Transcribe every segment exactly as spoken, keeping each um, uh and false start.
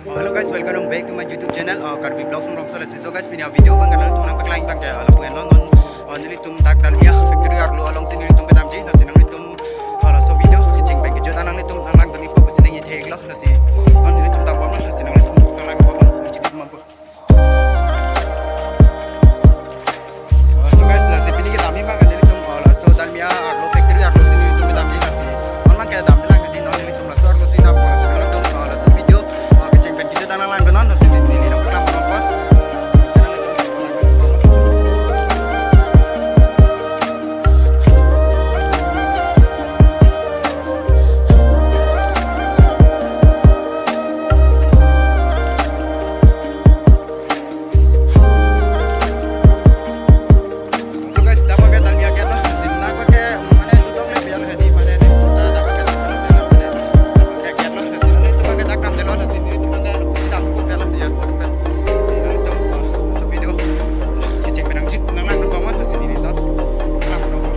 Oh, hello guys, welcome back to my YouTube channel, uh, Karbi Vlogs from Rongso. Lasi, so guys, pini a-video abang ke nanglitum nangpaklang abang ke, uh, lapu-an lo non, uh, nelitum dak Dalmia factory arlo alongsi nelitum kedamji, lasi nanglitum, uh, laso video kecheng pen kejut an nanglitum nanglangdunpo pusi nangji theklo, lasi, uh, nelitum dambomlo, lasi nanglitum nanglangdunpo, nangji mampu. So guys, lasi pini kedamji abang ke nelitum, uh, laso Dalmia arlo factory arlosi nelitum kedamji, lasi non abang ke damlang hedi, non nelitum laso arlosi dampo, lasi nelitum, uh, laso video, uh, kecheng pen kejut an nanglangdun non, lasi neli nangpaklang po. So guys, dak abang ke Dalmia gate lo, lasi dak abang ke mane ludok le biar hedi mane ne, dak abang ke dak abang ke gate lo, lasi nelitum abang ke dak damdelo, lasi nelitum abang ke dampo biar lo, biar po pen. Lasi nelitum, uh, laso video kecheng pen nangjut nanglangdunpo, lasi nelitum nanglangdunpo.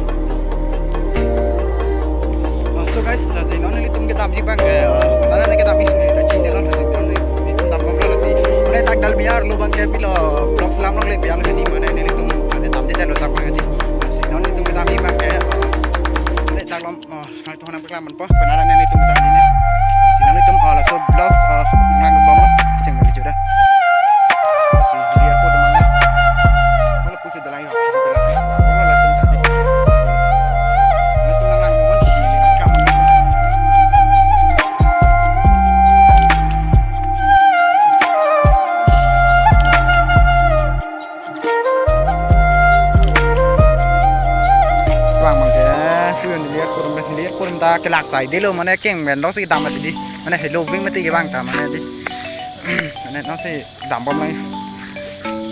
Uh, so guys, lasi non nelitum kedamji abang ke, uh, nana ne kedamji, neli ta chinilo, lasi non nelitum dambomlo, lasi mane dak Dalmia arlo abang ke pilo vlogs lam longle biar lo hedi mane nelitum mane damde detlo dak abang hedi. Lasi non nelitum kedamji abang ke, uh, mane dak lom, uh, nangtum nangpaklang manpo, penara ne nelitum kedamji ne. Lasi nelitum, uh, laso vlogs, uh, nanglangdunbomlo, kecheng pen kejut an. Lasi biar po teman ya. Wala pusi dalang ya, pusi dalang. Wala latum tadi. Nelitum nanglangdunbomlo, lasi nelitum nanglangdunbomlo. Abang abang ke, suyo neli akur, neli akur ta kelak sai delo, mane keng pen dosi dam mati di, mane helo wing mati ke abang ta, mane di, mane dosi dambom nang,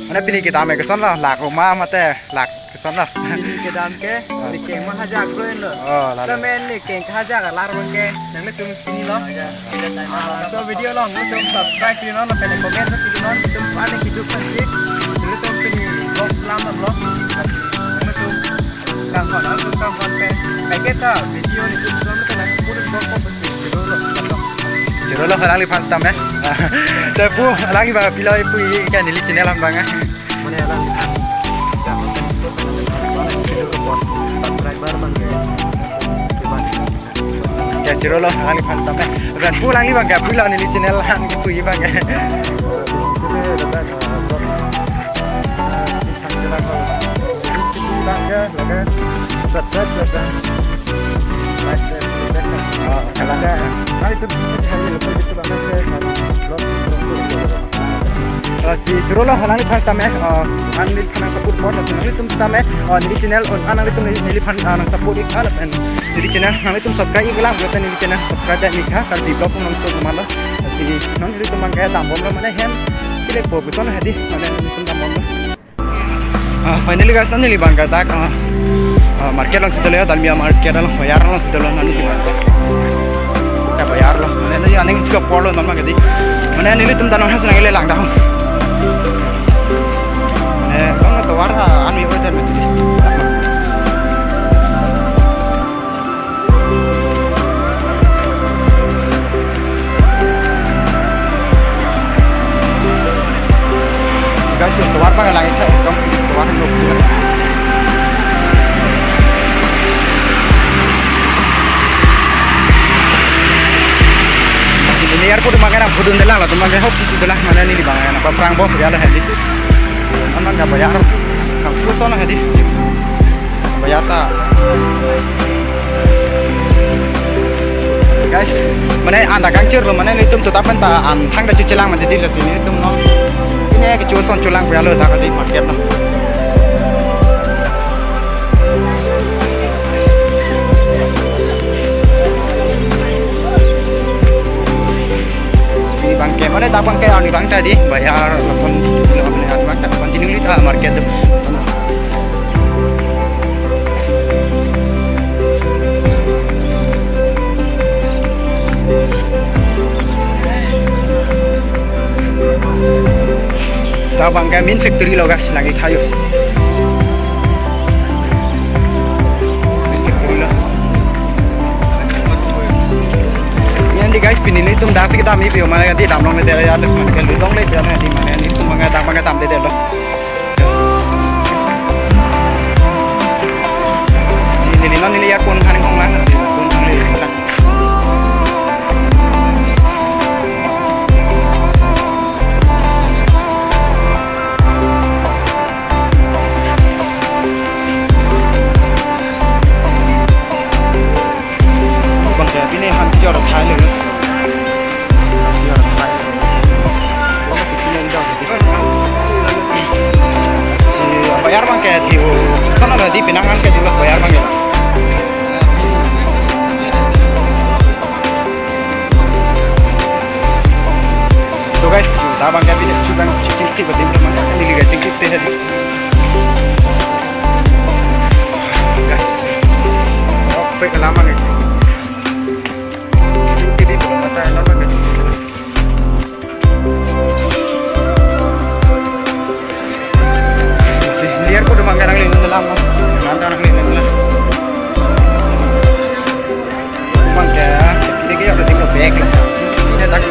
mane pini kedam ke kosonlo, lak roma mate, lak kosonlo. Pini kedam ke, ah, ni keng ma hajak kro lo. Oh, lalo. Tamen ni keng hajak alar abang ke, nanglitum chinilo. Ah, so video along nangtum subscribe kri non, lapen comment kri non, nangtum pale kejut pen kri. Nangtum pini vlog lam vlog. Nangtum kangkon, nangtum kangkon pen. Paket ta video nangtum lam pen nang pura vlog ko pasti churolo. Churolo, halangliphan sitame. Te pu, alangli abang pilo pu ke neli channel an abang. Mane alangliphan. Ya, subscriber abang ke. Ya, churolo, alangliphan sitame. Dan pu alangli abang ke, pu lo neli channel an pu abang ke. Lasi churolo, alangliphan sitame, uh, alangliphan nang support po, lasi nanglitum sitame, uh, neli channel, uh, alanglitum neli, neliphan, uh, nang support ik, uh, lapen neli channel nanglitum subscribe ik lang, lapen neli channel subscribe ik ha, Karbi Vlog nangtum malo. Lasi non nelitum abang ke dambomlo, mane hem, kile po beton hedi, mane nelitum dambomlo. Ah, finally guys, non neli abang ke dak, ah, ah, market alongsi dolo, Dalmia market along, bayar alongsi dolo, non neli abang ke. Ya, bayar lo. Mane neli aning juga polo non abang ke di. Mane nelitum ta non hasi nangle lang dah. Eh, kamu tovar, ah, anu ya, udah mati. Guys, yung tovar abang ke langit, eh, ekdom tovar yang lok. Lasi pini airport abang ke nang pudun detlang lo, latum abang ke hop si detlang, mane neli abang ke nang pamprang bom ya lo hedi. Aman ka bayar, kang puson hedi. Bayar ta. Guys, mane an ta kangchir lo, mane nelitum tuta pen ta an thangta chechelang mati di, lasi nelitum non. Pini kecho ason cholang puya lo dak di market lo. Neli abang ke, mane dak abang ke, neli abang ta di, bayar lason, neli abang ta continue li ta market. Dak abang ke main factory lo guys, lake thayo. Main factory lo. Yan di guys, Pini nelitum dak si kedam ipi mane di damlongle dere ya, mane ke lutong le dere di mane nelitum mane dak mane damde delo. Si neli non neli ya kun han hong lang si kun hong le lang. Bang ke pini han kejor thai le. Kejor thai. Si bayar bang ke di, kono di penang han ke dulu bayar bang ya. So guys, ta bang ke pini sudah cuci cuci betul mana ini liga cuci teh tadi. Guys, oke, kelama guys. Cuci di belum mata nonton guys. Liar ko demang garang lin dalam, nonton nang lin dalam. Bang ke, ini kayak udah tinggal back lah. Ini tak.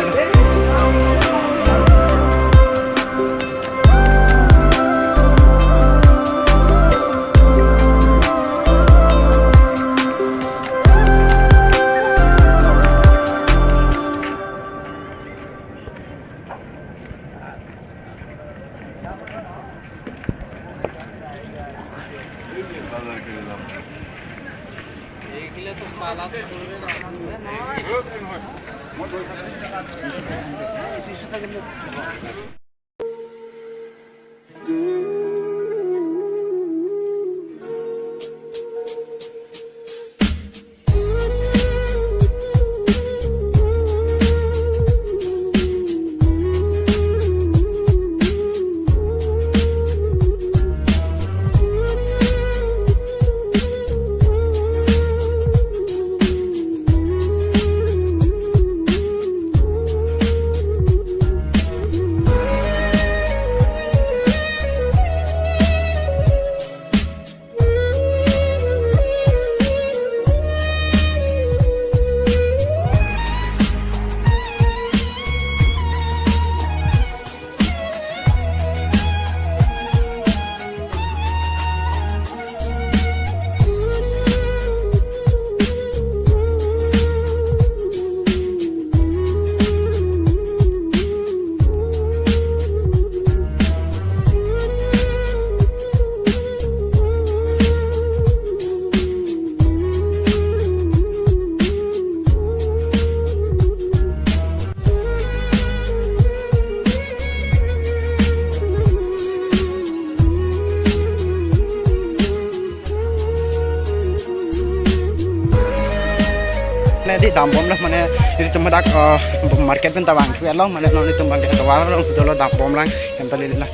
Mane di dambom lo, mane ilitum dak, eh, market pen ta bang ke lo, mane non ilitum bang ke tovar along si dolo dambom lang, kan ta lili la.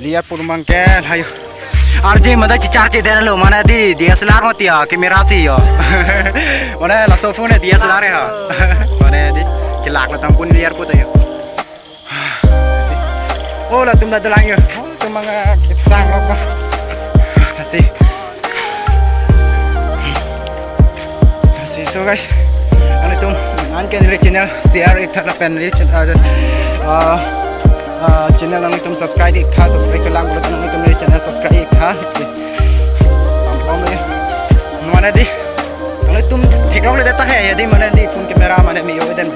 Liar pur bang ke, hayo. R J mane di charge den lo, mane di D S L R mati ya, camera si yo. Mane laso phone D S L R ya. Mane di kelak la tampun liar pur ta yo. Oh, latum dak dolang yo. Oh, tum manga kitsang rok. Asi. Asi, so guys, nanglitum nang ke neli channel share iktha lapen neli channel, uh, uh, channel nanglitum subscribe iktha, subscribe kelang, nanglitum neli channel subscribe iktha. Asi. Pam pam ya. Mane di. Nanglitum theklongle det tahai ya di mane di phone camera mane mi yo den.